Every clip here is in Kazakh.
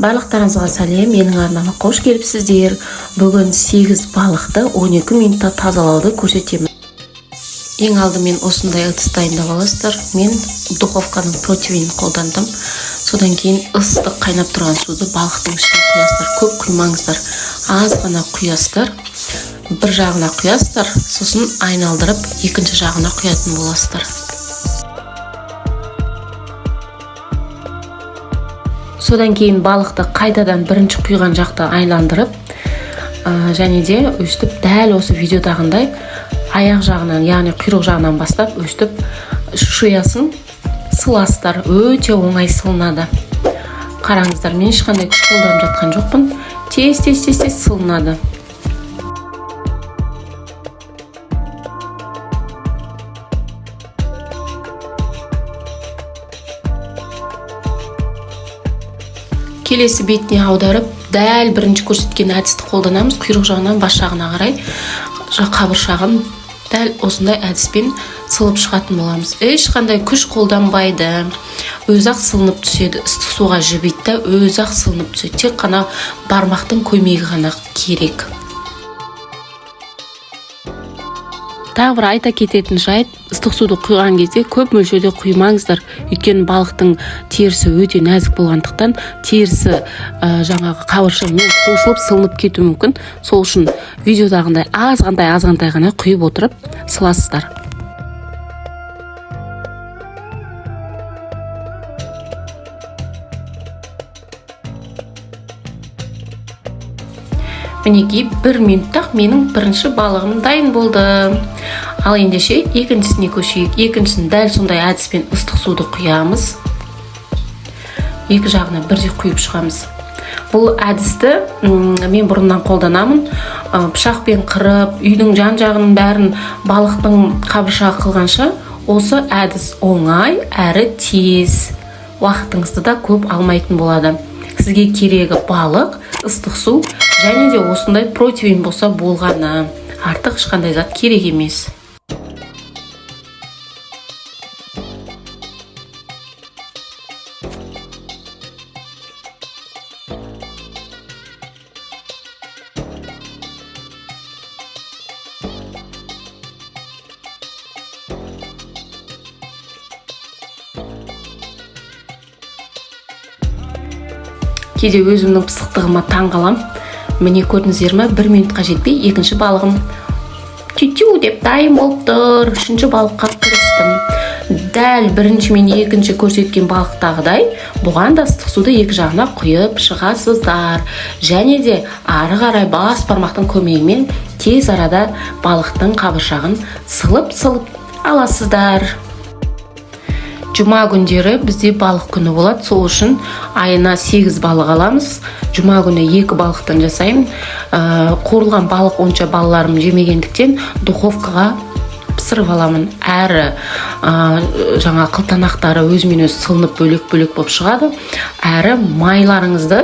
Барлықтарыңызға сәлем! Менің арнама қош келіпсіздер! Бүгін 8 балықты 12 минутта тазалауды көрсетемін. Ең алдымен осындай ыдыс дайындап аласыздар. Мен духовканың противенін қолдандым. Содан кейін ыстық қайнап тұрған суды балықтың үстіне құясыздар. Көп құймаңыздар, аз ғана құясыздар. Бір жағына құясыздар, сосын айналдырып екінші жағына құятын боласыздар. Содан кейін балықты қайтадан бірінші құйған жақта айландырып, және де өстіп дәл осы видеодағындай аяқ жағынан, яғни құйрық жағынан бастап, өстіп шиясын сыласыздар. Өте оңай сылынады. Қараңыздар, мен ешқандай күш қолданып жатқан жоқпын. Тез, тез, тез, тез сылынады. Келесі бетіне аударып, дәл бірінші көрсеткен әдісті қолданамыз. Құйрық жағынан бас жағына қарай қабыршағын дәл осындай әдіспен сылып шығатын боламыз. Ешқандай күш қолданбайды, өзі ақ сылынып түседі. Ыстық суға жібиді да, өзі ақ сылынып түседі. Тек қана бармақтың көмегі ғана керек. Тағы бір айта кететін жайт: ыстық суды құйған кезде көп мөлшерде құймаңыздар, өйткені балықтың терісі өте нәзік болғандықтан, терісі жаңағы қабыршағымен қосылып сылынып кетуі мүмкін. Сол үшін видеодағындай азғантай азғантай ғана құйып отырып сыласыздар. Мінекей, бір минутта менің бірінші балығым дайын болды. Ал ендеше екіншісіне көшейік. Екіншісін дәл сондай әдіспен ыстық суды құямыз, екі жағына бірдей құйып шығамыз. Бұл әдісті мен бұрыннан қолданамын. Пышақпен қырып, үйдің жан жағының бәрін балықтың қабыршағы қылғанша, осы әдіс оңай әрі тез, уақытыңызды да көп алмайтын болады. Сізге керегі балық, ыстық су және де осындай противень болса болғаны, артық ешқандай зат керек емес. Кейде өзімнің пысықтығыма таң қалам. Міне, көрдіңіздер ме, бір минутқа жетпей екінші балығым тю деп дайын болып тұр. Үшінші балыққа кірістім. Дәл бірінші мен екінші көрсеткен балықтағыдай, бұған да ыстық суды екі жағына құйып шығасыздар және де ары қарай бас бармақтың көмегімен тез арада балықтың қабыршағын сылып сылып аласыздар. Жұма күндері бізде балық күні болады. Сол үшін айына сегіз балық аламыз. Жұма күні екі балықтан жасаймын. Қуырылған балық онша балаларым жемегендіктен, духовкаға пісіріп аламын. Әрі жаңа қылтанақтары өзімен өзі сылынып, бөлек бөлек болып шығады. Әрі майларыңызды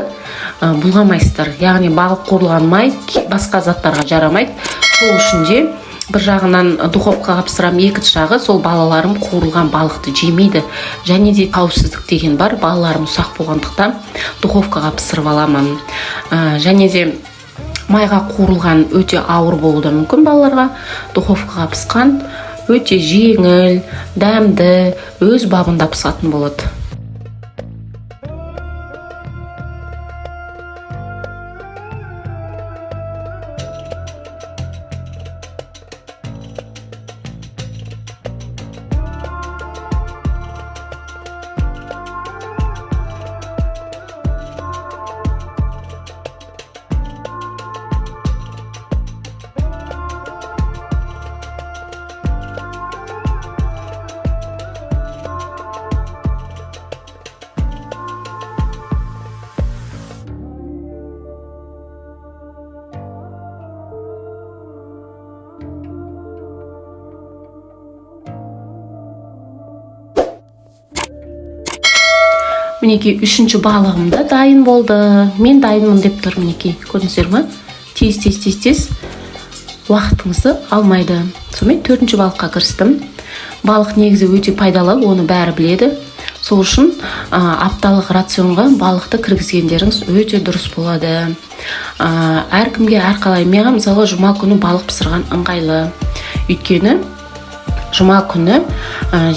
бұлғамайсыздар, яғни балық қуырылған май басқа заттарға жарамайды. Сол үшін де бір жағынан духовкаға пісіремін, екінші жағы сол балаларым қуырылған балықты жемейді. Және де қауіпсіздік деген бар, балаларым ұсақ болғандықтан, духовкаға пісіріп аламын. Және де майға қуырылған өте ауыр болуы да мүмкін балаларға. Духовкаға пысқан өте жеңіл, дәмді, өз бабында пысатын болады. Мінекей, үшінші балығым да дайын болды. Мен дайынмын деп тұр. Мінекей, көрдіңіздер ма? Тез, тез, тез, тез, уақытыңызды алмайды. Сонымен, төртінші балыққа кірістім. Балық негізі өте пайдалы, оны бәрі біледі. Сол үшін апталық рационға балықты кіргізгендеріңіз өте дұрыс болады. Әркімге әрқалай. Маған, мысалы, жұма күні балық пісірген ыңғайлы, өйткені жұма күні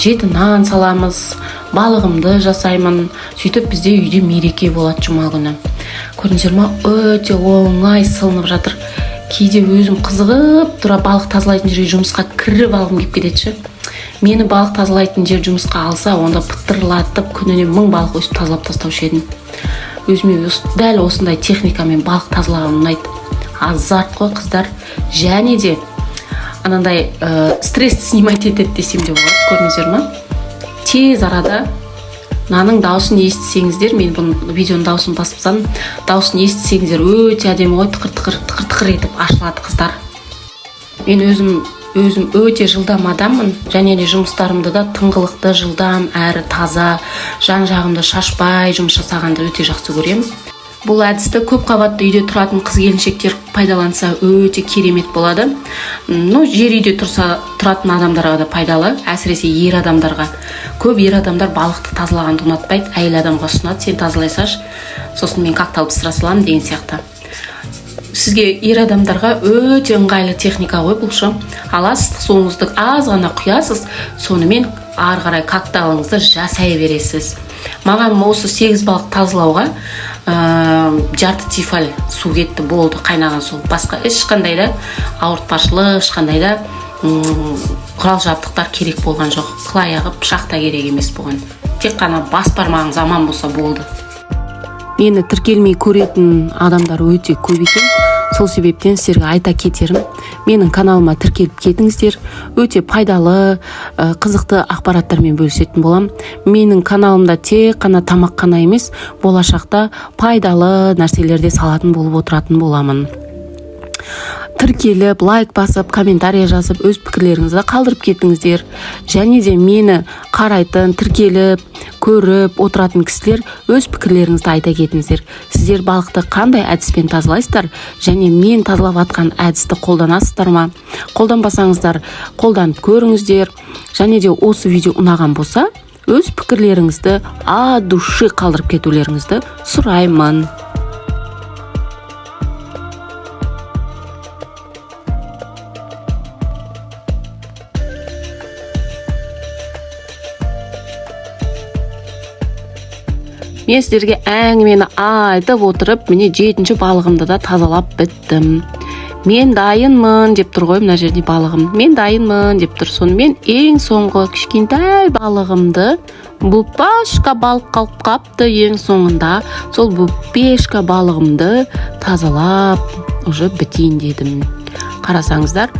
жеті нан саламыз, балығымды жасаймын. Сөйтіп бізде үйде мереке болады жұма күні. Көрдіңіздер ма, өте оңай сылынып жатыр. Кейде өзім қызығып тұра балық тазалайтын жерге жұмысқа кіріп алғым келіп кетеді ше. Мені балық тазалайтын жер жұмысқа алса, онда пытырлатып күніне 1000 балық өстіп тазалап тастаушы едім. Өзіме дәл осындай техникамен балық тазалаған ұнайды. Азарт қой, қыздар. Және де анандай стрессті снимать етеді десем де болады. Көрдіңіздер ма, тез арада мынаның дауысын естісеңіздер, мен бұның видеоның дауысын басып тастадым, дауысын естісеңіздер, өте әдемі ғой, тықыр тықыр тықыр тықыр етіп ашылады. Қыздар, мен өзім өте жылдам адаммын және де жұмыстарымды да тыңғылықты, жылдам әрі таза, жан жағымды шашпай жұмыс жасағанды өте жақсы көремін. Бұл әдісті көп қабатты үйде тұратын қыз келіншектер пайдаланса, өте керемет болады. Ну, жер үйде тұрса тұратын адамдарға да пайдалы, әсіресе ер адамдарға. Көп ер адамдар балықты тазалағанды ұнатпайды, әйел адамға ұсынады: «Сен тазалай салшы, сосын мен коктейль пісіре саламын» деген сияқты. Сізге, ер адамдарға, өте ыңғайлы техника ғой бұл ше. Аласыз, ыстық суыңызды аз ғана құясыз, сонымен ары қарай коктейліңізді жасай бересіз. Маған осы сегіз балық тазалауға жарты Тефаль су кетті, болды, қайнаған су. Басқа ешқандай да ауыртпашылық, ешқандай да құрал жабдықтар керек болған жоқ, қыл аяғы пышақ та керек емес бұған. Тек қана бас бармағыңыз аман болса болды. Мені тіркелмей көретін адамдар өте көп екен. Сол себептен сіздерге айта кетерім: менің каналыма тіркеліп кетіңіздер. Өте пайдалы, қызықты ақпараттармен бөлісетін боламын. Менің каналымда тек қана тамақ қана емес, болашақта пайдалы нәрселер де салатын болып отыратын боламын. Тіркеліп, лайк басып, комментарий жазып, өз пікірлеріңізді қалдырып кетіңіздер. Және де мені қарайтын, тіркеліп көріп отыратын кісілер, өз пікірлеріңізді айта кетіңіздер. Сіздер балықты қандай әдіспен тазалайсыздар және мен тазалап жатқан әдісті қолданасыздар ма? Қолданбасаңыздар, қолданып көріңіздер. Және де осы видео ұнаған болса, өз пікірлеріңізді от души қалдырып кетулеріңізді сұраймын. Мен сіздерге әңгімені айтып отырып, міне, жетінші балығымды да тазалап біттім. «Мен дайынмын» деп тұр ғой мына жерде балығым, «Мен дайынмын» деп тұр. Сонымен ең соңғы кішкентай балығымды, бупашка балық қалып қапты ең соңында, сол бупешка балығымды тазалап уже бітейін дедім. Қарасаңыздар,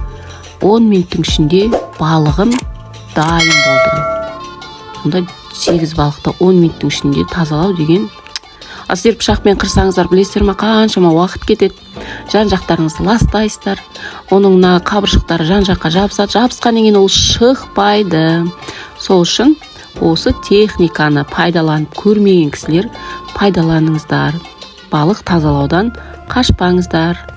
10 минуттың ішінде балығым дайын болды. Сонда сегіз балықты 10 минуттың ішінде тазалау деген. Ал сіздер пышақпен қырсаңыздар, білесіздер ма, қаншама уақыт кетеді? Жан жақтарыңызды ластайсыздар, оның мына қабыршықтары жан жаққа жабысады, жабысқаннан кейін ол шықпайды. Сол үшін осы техниканы пайдаланып көрмеген кісілер, пайдаланыңыздар, балық тазалаудан қашпаңыздар.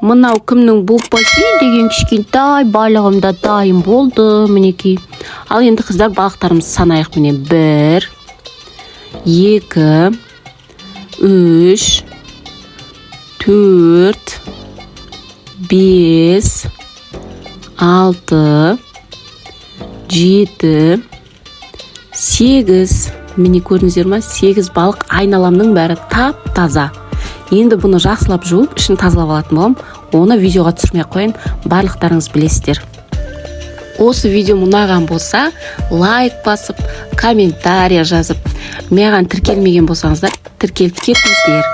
Мынау кімнің бупаси деген кішкентай балығым да дайын болды, мінекей. Ал енді, қыздар, балықтарымызды санайық. Міне, бір, екі, үш, төрт, бес, алты, жеті, сегіз. Міне, көрдіңіздер ма, сегіз балық. Айналамның бәрі тап таза. Енді бұны жақсылап жуып, ішін тазалап алатын боламын. Оны видеоға түсірмей ақ қояйын, барлықтарыңыз білесіздер. Осы видеом ұнаған болса, лайк басып, комментарий жазып, маған тіркелмеген болсаңыздар, тіркеліп кетіңіздер.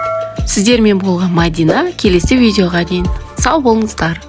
Сіздермен болған Мадина. Келесі видеоға дейін сау болыңыздар.